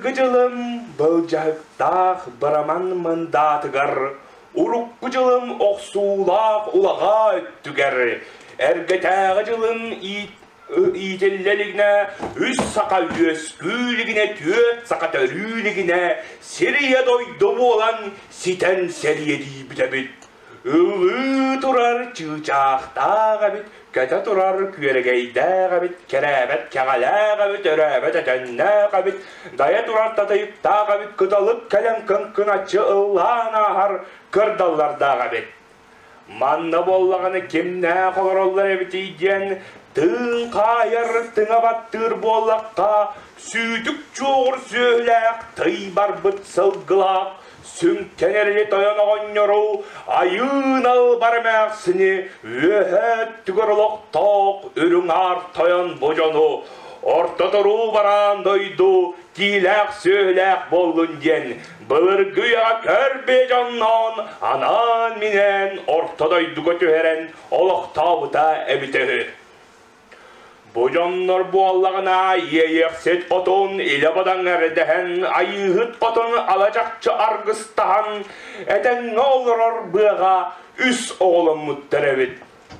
Быйылгы дьылым былдьаһыктаах быраман мындаатыгар, урукку дьылым охсуулаах улаҕаа өттүгэр, эргэтээҕи дьылым иитиллэ илигинэ үс саха үөскүү илигинэ түөрт саха төрүү илигинэ сир ийэ дойду буолан ситэн сэриэлиибит эбит. Ыллыы турар чыычаахтаах эбит, көтө турар күөрэгэйдээх эбит, кэрээбэт кэҕэлээх эбит, өрөөбөт өтөннөөх эбит, дайа турар татыйыктаах эбит, кыталык кэлэн кыҥкыначчы ыллаан ааһар кырдаллардаах эбит. Манна буоллаҕына кимнээх олороллор эбитий диэн тыын хаайар, тыҥа баттыыр буоллахха, сүүтүк чуоҕур сүөһүлээх тый барбыт сылгылаах сүҥкэн эрили тойон оҕонньору айыын албар эмээхсини үөһэ өттүгэр олохтоох үрүҥ аар тойон бу дьону орто туруу бараан дойду киилээх сүөһүлээх буоллун диэн былыргы үйэҕэ көр бэйэ дьонноон анаан-минээн орто дойдуга түһэрэн олохтообута эбитэ үһү. Бу дьоннор буоллаҕына иэйиэхсит хотун илэ бадаҥ эрдэһэн, айыыһыт хотун ала-чахчы аргыстаһан, этэҥҥэ олорор быаҕа үс оҕоломмуттар эбит.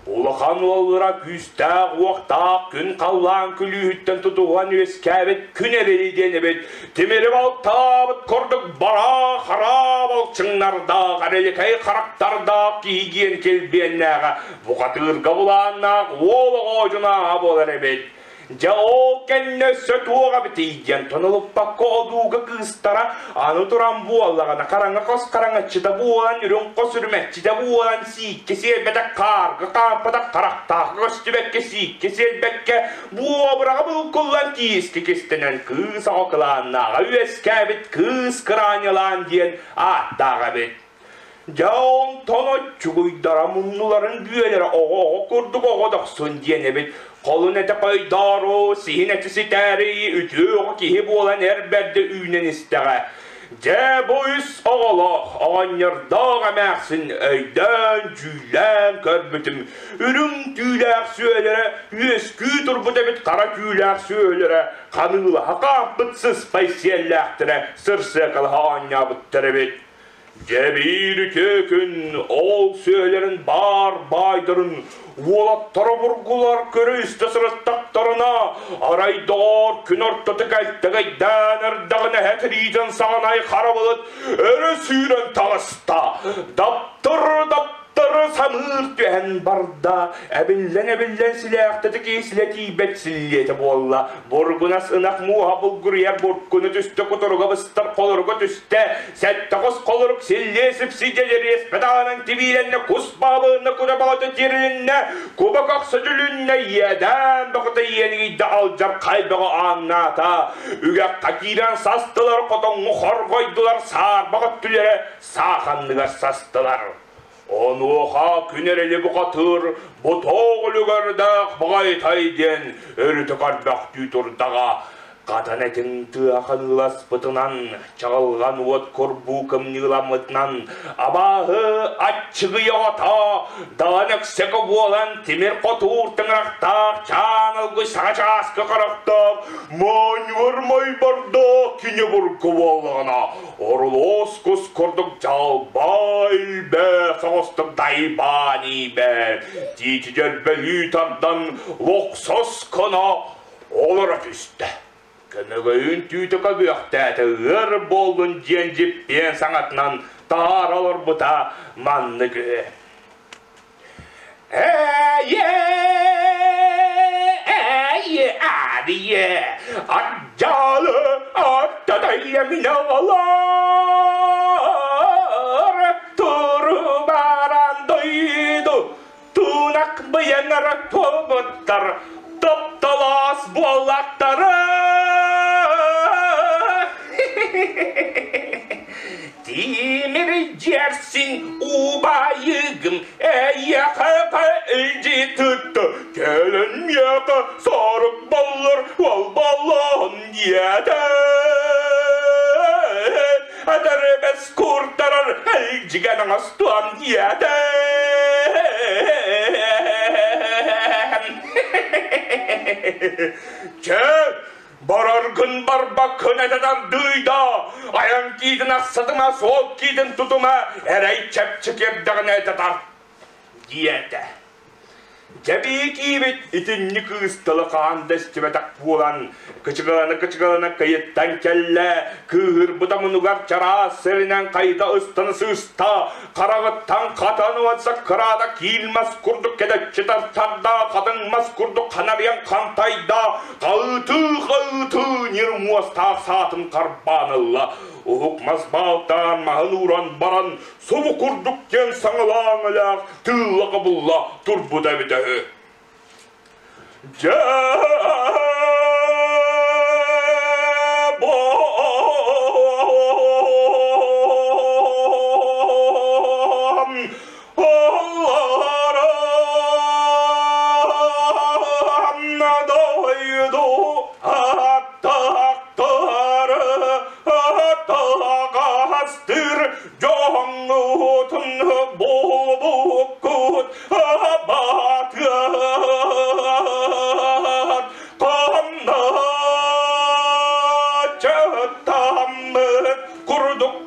Улахан уоллара күүстээх-уохтаах күн халлаан күлүүһүттэн тутуһан үөскээбит күн эбэри диэн эбит. Тимири балтаабыт курдук бараа-хараа балчыҥнардаах, эрэликэй харахтардаах киһи диэн килбиэннээҕэ Бухатыырга булааннаах уол оҕо дьунааһа буолар эбит. Дьэ ол кэннэ өссө туох эбитий диэн тонулуппакка одууга кыыстара аны туран буоллаҕына хараҥа хос хараҥаччыта буолан үрүҥ хос үрүмэччитэ буолан сииккэ сиэлбэтэх хаарга хаампатах харахтаахха көстүбэккэ сииккэ сиэлбэккэ буобураҕа булкуллан киискэ кистэнэн кыыс оҕо кылааннааҕа үөскээбит кыыс кыраанньалаан диэн ааттаах эбит. Дьэ онтон оччугуйдара муннуларын бүөлэрэ оҕо-оҕо курдук оҕо дохсун диэн эбит. Холун этэ хойдоору, сиһин этэ ситээри үтүө оҕо киһи буолан эр бэрдэ үүнэн истэҕэ. Дьэ бу үс оҕолоох оҕонньордоох эмээхсин өйдөөн, дьүүллээн көрбүтүм. Үрүҥ түүлээх сүөлэрэ үөскүү турбут эбит хара түүлээх сүөлэрэ ханыылаһа хаампыт сыспай сиэллээхтэрэ сырсыакалаһа оонньообуттар эбит. Дьэ биир үтүө күн ол сүөлэрин баар баайдарын уолаттара бургулар көрө-истэ сырыттахтарына, арай доҕоор күн ортото кэлтэгэйдээн эрдэҕинэ эһэ тириитин саҕанай хара былыт өрө сүүрэн таҕыста. Даптыр-даптыр самыыр түһэн барда, эбиллэн-эбиллэн силээхтэтик ислэ тиийбэт силлиэтэ буолла. Бургунас ынах мууһа булгуруйар буркуну түстэ, кутуруга быстар холоруга түстэ, сэттэ хос холорук силлиэ сипсидьэ дьэриэспэ даҕанан тибиилэннэ, кус баабылынна, кута баҕата тиэрилиннэ, куба көхсө түлүннэ, иэдээн бөҕөтө иэнигийдэ алдьархай бөҕө ааҥнаата. Үгэххэ киирэн састылар, хотоҥҥо хорҕойдулар, саарбах өттүлэрэ саах анныгар састылар. Онуоха күн эрэли бухатыыр ботоох үлүгэрдээх баҕайытай диэн өрүтэ көрбөхтүү турдаҕа. Хатан этиҥ тыа ханыыласпытынан, чаҕылҕан уот курбуу кымньыыламмытынан, абааһы аччыгый оҕото далан өксөкө буолан тимир хотуур тыҥырахтаах чаан ылгый саҥа чааскы харахтаах моонньугар мойбордоох кини бурку буоллаҕына Орулуос кус курдук дьалбай бээ соҕустук дайбаан иибэ, тиити дьөрбөлүү тардан лохсос гына олоро түстэ. Көмөгөйүн түүтэ көбүөхтээтэ ыар буоллун диэн дьиппиэн саҥатынан таһаара олорбута маннык үһү. Ээ, Ардьаалы аттатайаминалар турубаран дойду тунак быйанар туобуттар топтолоос буоллахтара Тимир дьэрсин убайыгым эйиэхэ илдьи тутта кэлэн миэхэ сорок баллар уолбаллаһын диэтэ Этэрбэс куртарар илдьигэн оҥостуом диэтэ Чэ. Бараргын барбаккын этэ тардыйда, айан киитин ахсатыма, суол киитин тутума, эрэй чэпчэки эрдэҕинэ этэ тарт диэтэ. Дьэбии киибит итинник ыысталы хаһан да истибэтэх буолан, кычыгалана-кычыгалана кыйыттан кэллэ, кыыһырбыт омунугар чараас сиринэн хайыта ыстана сыыста, хараҕыттан хатан уонса кыраата киил мас курдук кэдэччи тартарда, хатыҥ мас курдук ханарыйан хантайда, хаһыытыы-хаһыытыы ньир муостаах саатын харбаан ылла. Уһук мас баалтаан маһын ууран баран, субу курдук диэн саҥалаан өлөөх тыылла кыбылла турбута эбитэ үһү. Дьэ, дойду аттахтары атаҕастыыр дьоҥҥутун буолбуккут абатыат ханна чаттаммыт курдук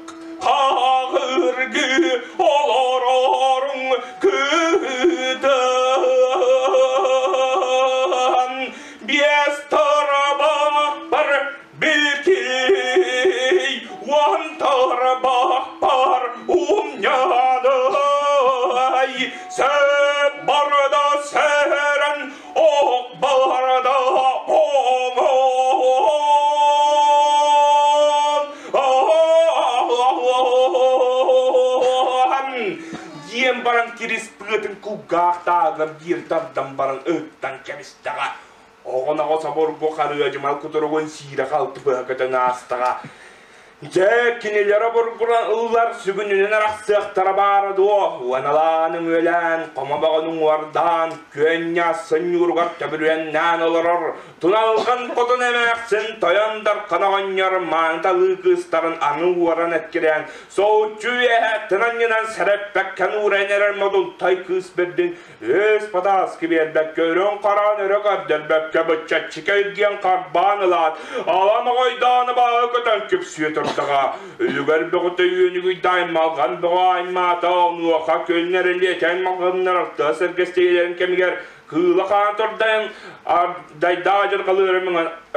хаҕыргыы олороруҥ кыытан биэс тарбахпар Билкий уон тарбахпар умньадай, Сөп барда сэрэн, ох барда оҥон. Диэн баран кирис быатын кулгаахтааҕар биир тардан баран ыттан кэбистэҕэ. Оҕоноҕо собургу харыадьымал кутуругун сиирэ-халты быһа көтөн аастаҕа. Дьэ, кинилэр обургуран ыллар сүгүнүнэн арахсыахтара баара дуо? Уоналаан өҥүөлээн, хомо бөҕөнү уҥуордаан, күөнньэ сынньууругар төбүрүөннээн олорор, туналҕан хотун эмээхсин тойон дархан оҕонньор мааны талыы кыыстарын аны уоран эккирээн, соһуччу үөһэ тынанньынан сэрэппэккэ нуурайан эрэр модултай кыыс бэрдин Өс патааскы биэрбэккэ, өрөн-хараан өрө көрдөрбөккө, быччаччыка илгиэн харбаан ылаат, ала моҕойдоон абааһы көтөн күпсүө турдаҕа. Үлүгэр бөҕөтө үөнүгүйдэ аймалҕан бөҕө аймаата, онуоха күннэр элиэтэн малҕыннар артыа сэргэстэһиилэрин кэмигэр кыыла хаан турдайан дайдаа дьырҕалыы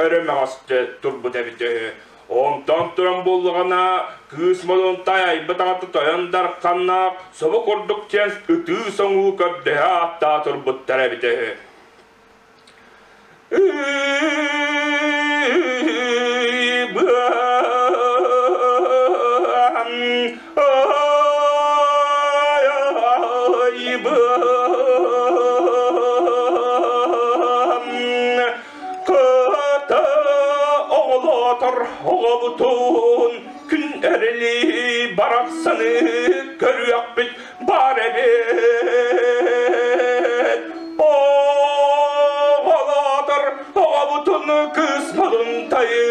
өрө мөҕөстө турбут эбитэ үһү. Онтон туран буоллаҕына, кыыс Модунтай айбыт аҕата тойон дарханнаах собо курдук диэн ытыы-соҥуу көрдөһө ааттаа турбуттар эбитэ үһү. Кыта оҕолоотор оҕобутун күн эрили барахсаны көрүөхпүт баар эбит. Оҕолоотор оҕобутун кыыс модунтайы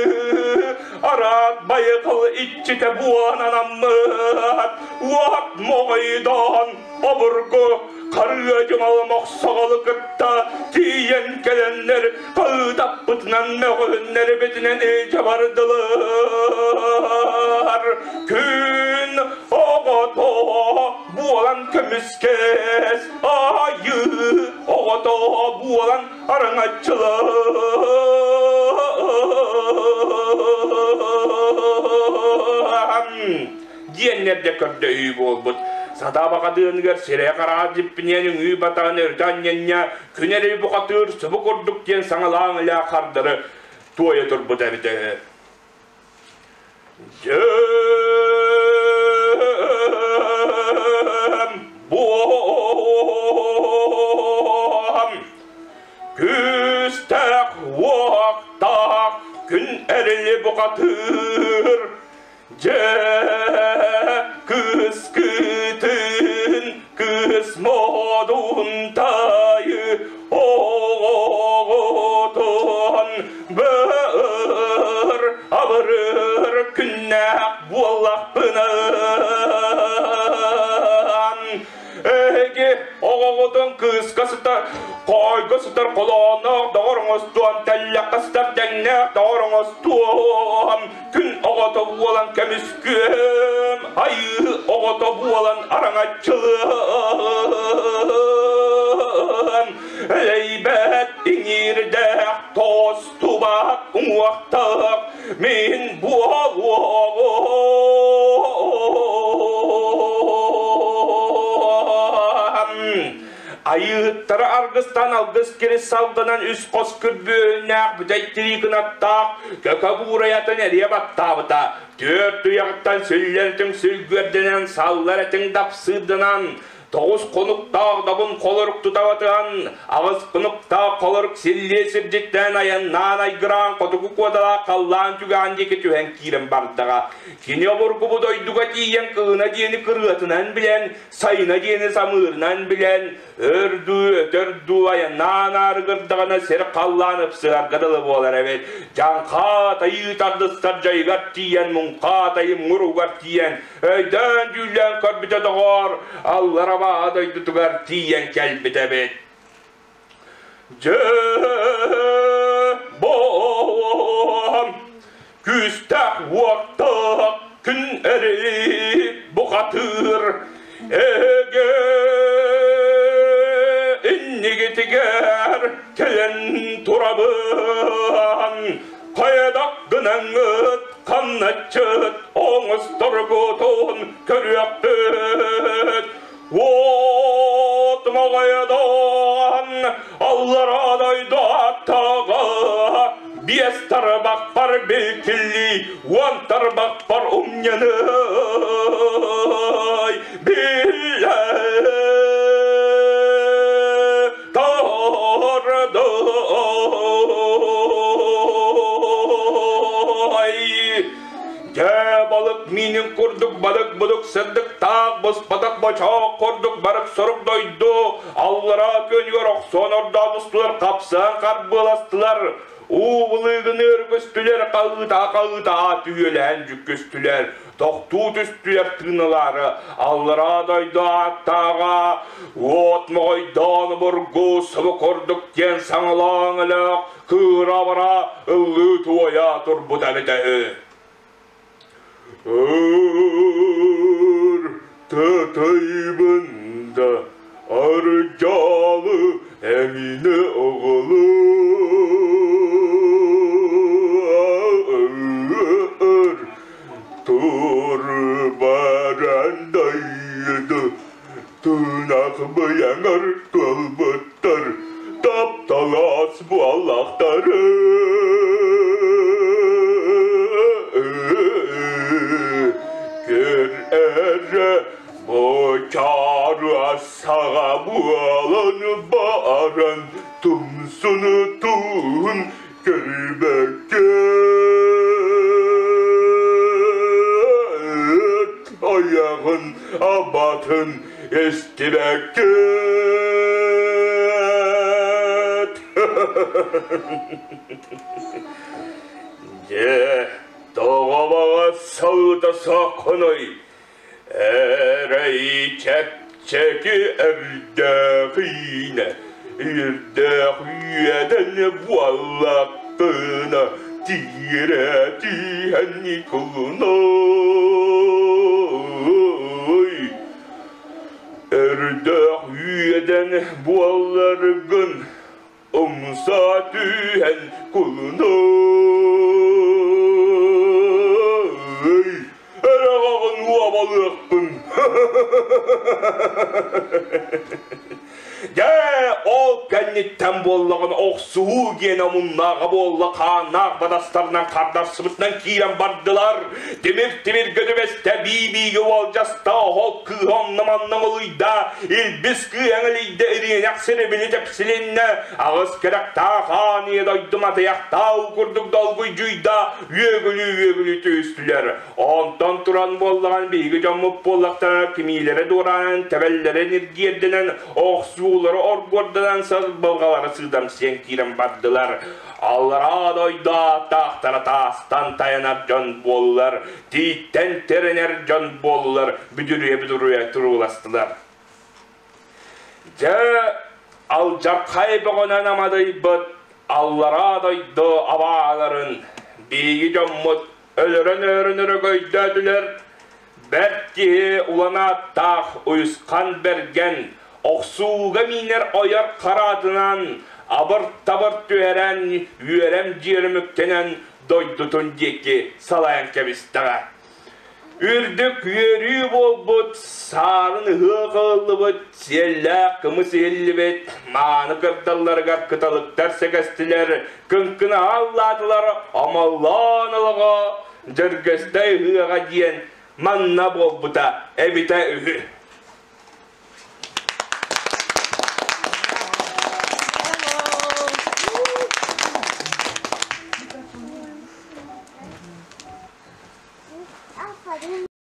араат байытыл иччитэ буонанаммыт уот моҕойдоон обургу харыа дьымал мохсоҕолу кытта тиийэн кэлэннэр хаһыытаппытынан мөҕүһүннэрбитинэн илдьэ бардылар. Күн оҕото буолан көмүскэс, айыы оҕото буолан араҥаччылар. Диэннэрдэ көрдөһүү буолбут. Сатаабакадыаныгар сирэй-хараҕа дьиппиниэн үҥүү батаҕын өрүтэ анньанньа, күн эрэй бухатыыр субу курдук диэн саҥалаан илэ хардары туойа турбут эбитэ үһү. Дьэм буом күүстээх уохтаах күн эрили бухатыыр Дьэ, кыыс кыытын, кыыс модун тайы оҕотун быр абырыр күннээх буоллахпынан эһиги Эһиги оҕоҕутун кыыска сытар, хоойго сытар холоонноох доҕор оҥостуом, тэллэххэ сытар тэҥнээх доҕор оҥостуом, күн оҕото буолан көмүскүөм, айыы оҕото буолан араҥаччылыам, элэйбэт иҥиирдээх тоостубат уҥуохтаах мин буолуоҕум. Айыыһыттары аргыстаан алгыс кирис салгынан үс хос күрбүөннээх бүтэй тирии кынаттаах көкө буурайатын эрийэ баттаабыта. Түөрт туйаҕыттан сүллэр этиҥ сүлгүөрдэнэн, саллар этиҥ дапсыырданан, Тоҕус хонуктаах добун холорук тутабатыан, аҕыс хонуктаах холорук силлиэ сирдьиттээн айаннаан айгыраан хотугу куодалаах халлаан түгэҕин диэки түһэн киирэн бардаҕа. Кини обургу бу дойдуга тиийэн кыһына диэни кырыатынан билэн, сайына диэни самыырынан билэн, өр дуу, өтөр дуу айаннаан аарыгырдаҕына сир халлаан ыпсыһарга дылы буолар эбит. Дьаҥхаа тайыы тардыстар дьайыгар тиийэн, муҥхаа тайы муругар тиийэн, Өйдөөн-дьүүллээн көрбүтэ доҕоор, аллар абааһы дойдутугар тиийэн кэлбит эбит. Дьэ, боом, күүстээх уоттаах күн эрик бухатыыр эгэ иннигитигэр кэлэн турабын хайдах гынаҥҥыт хамначчыт оҥосторгутун көрүөхпүт уот моҕойдоон аллара дойду аттаҕа биэс тарбахпар билкилли уон тарбахпар умньаный биллэ Дьэ, балык миинин курдук балык-будук сырдыктаах, буспатах бочоох курдук барык-сорук дойду аллараа күөнүгэр охсон ордоотустулар, хапсыһан харбыаластылар, уу былыыгын өргөстүлэр, хаһыытаа-хаһыытаа түһүөлэһэн дьүккүстүлэр, тохтуу түстүлэр тыыналаары аллараа дойду ааттааҕа уот моҕойдоон обургу субу курдук диэн саҥалаан өлөөх кыыра-бара ыллыы туойа турбута эбитэ үһү. Өр тытайбын да ардьаалы эмине оҕолор Турбаран дайды, тыынах быйаҥар туолбуттар, тапталаас буоллахтары. Көр эрэ, бочаруа саҕа буолан баран, тумсуну туһун Көрбөккөт айаҕын абатын истибэккэт Дьэ, тоҕо баҕас сылыта соккунуй Эрэй чэпчэки эрдэхиинэ, ирдээх үөдэн буоллахпына, тиэрэ тииһэн кулунай. Эрдээх үөдэн буолларгын, умса түһэн кулунай. Эрэҕэҕин уобалыахпын. Дьэ, ол кэнниттэн буоллаҕына охсуһуу диэн омуннааҕа буолла хааннаах бадастарынан хардарсыбытынан киирэн бардылар. Тимир тимиргэ түбэстэ, бии-биигэ уолдьаста, оһол кыыһа онно-манна ылыйда, илбис кыыһа эҥэлийдэ, ириэнэх сирибили тэпсилиннэ, аҕыс кэрэхтээх аан ийэ дойду матыйахтаа курдук долгуйдьуйда, үөгүлүү-үөгүлүү түһүстүлэр. Онтон туран буоллаҕын биһиги дьоммут буоллахтара кимиилэрэ дуораанан, тэбэллэрэ ньиргиэрдэнэн, охсуулары оргуорданан сарбылҕалара сыыдамсыйан киирэн бардылар. Аллараа дойду ааттаахтара таастан тайанар дьон буоллулар, тииттэн тэринэр дьон буоллулар, бүдүрүйэ-бүдүрүйэ турууластылар. Дьэ, алдьархай бөҕөнөн амадыйбыт аллараа дойду абааларын биһиги дьоммут өлөрөн-өлөрөн өрөгөйдөөтүлэр. Бэрт киһи уланааттаах Уйусхан Бэргэн охсууга миинэр ойор хараатынан абыр-табыр түһэрэн үөрэм дьиэрэмүктэнэн дойдутун диэки салайан кэбистэҕэ. Үрдүк үөрүү буолбут, саарын ыһыах ыһыллыбыт, сиэллээх кымыс иһиллибит, мааны кырдалларыгар кыталыктар сэгэстилэр, кыҥкынаһа аллаатылар, омоллоон олоҕо, Дьөргөстөй ыһыаҕа диэн манна буолбута эбитэ үһү.